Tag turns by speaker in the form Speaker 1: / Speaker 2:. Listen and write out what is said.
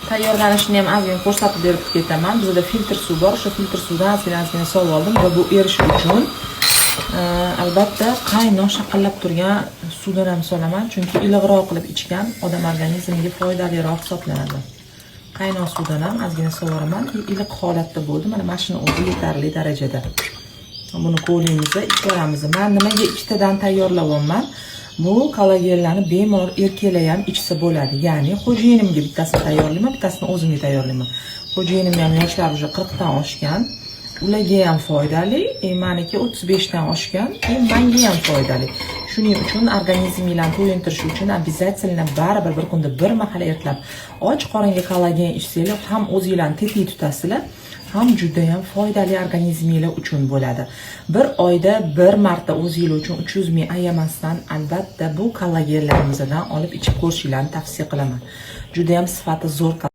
Speaker 1: Tayyorlanishini ham ozgina ko'rsatib berib ketaman. Bizda filtr suv bor, o'sha filtr suvdan ozgina ozgina solib oldim va bu erish uchun albatta qaynoq, shaqillab turgan suvdan ham solaman, chunki iliqroq qilib ichgan odam organizmiga foydaliroq hisoblanadi. Qaynoq suvdan ham ozgina solvoraman. Iliq holatda bo'ldi, mana shuni o'zi yetarli darajada. Buni qo'lingizda ichib. Man nimaga ikkitadan tayyorlayapman? Bu kollagenlarni bemalol erkaklar ham ichsa bo'ladi. Ya'ni xo'jayinimga bittasini tayyorlayman, bittasini o'zimga tayyorlayman. Xo'jayinimni ham yoshlari уже 40 dan oshgan, ularga ham foydali. Maniki 35 dan oshgan, manga ham foydali. Shuning uchun organizminglarni to'yintirish uchun обязательно baribir bir kunda bir mahal ertalab och qoringa kollagen ichsanglar, ham o'zinglarni tetik tutasizlar, ham judayam foydali organizminglar uchun bo'ladi. Bir oyda bir marta o'zinglar uchun 300 ming ayamasdan albatta bu kollagenlarimizdan olib ichib ko'rishinglarni tavsiya qilaman. Judayam sifati zo'r.